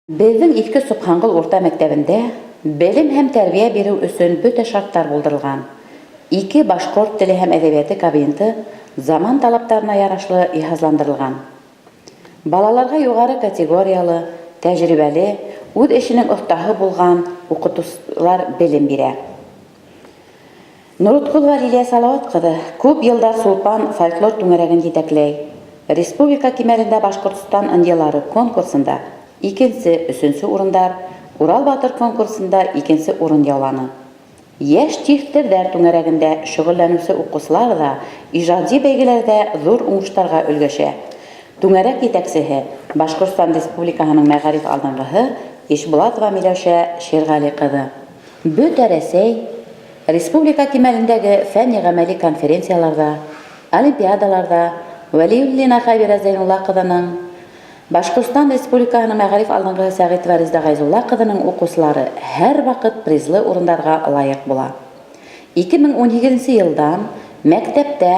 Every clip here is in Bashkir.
Беҙҙең Иҫке Собханғол урта мәктәбендә белем һәм тәрбиә биреү өсөн бөтә шарттар булдырылған. Ике башҡорт теле һәм әҙәбиәте кабинеты заман талаптарына ярашлы йыһазландырылған. Балаларға юғары категориялы, тәжрибәле, үҙ эшенең оҫтаһы булған уҡытыусылар белем бирә. Нурутҡулова Лилиә Салауат ҡыҙы күп йылдар Сулпан фольклор түңәрәген етәкләй. Республика кимәлендә Башҡортостан ынйылары конкурсында икенсе, өсөнсө урындар, Урал батыр конкурсында икенсе урын яуланы. Йәш тиҫтерҙәр түңәрәгендә шөғөлләнеүсе уҡыусылар ҙа ижади бәйгеләрҙә ҙур уңыштарға өлгәшә. Түңәрәк етәксеһе Башҡортостан Республикаһының мәғариф алдынғыһы Ишбулатова Миләүшә Ширғәли ҡыҙы. Бөтә Рәсәй, республика кимәлендәге фәнни-ғәмәли конференцияларҙа, олимпиадаларҙа Вәлиуллина Хәбирә Зәйнулла ҡыҙының, Башҡортостан Республикаһының мәғариф алдынғыһы Сәғитова Резеда Ғәйзулла ҡыҙының уҡыусылары һәр ваҡыт призлы урындарға лайыҡ була. 2018 йылдан мәктәптә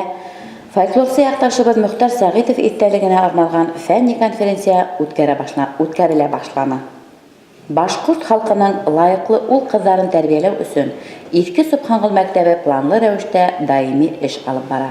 фольклорсы яҡташыбыҙ Мөхтәр Сәғитов иҫтәлегенә арналған фәнни конференция үткәрә башла, үткәрелә башланы. Башҡорт халҡының лайыҡлы ул-ҡыҙҙарын тәрбиәләү өсөн Иҫке Собханғол мәктәбе планлы рәүештә даими эш алып бара.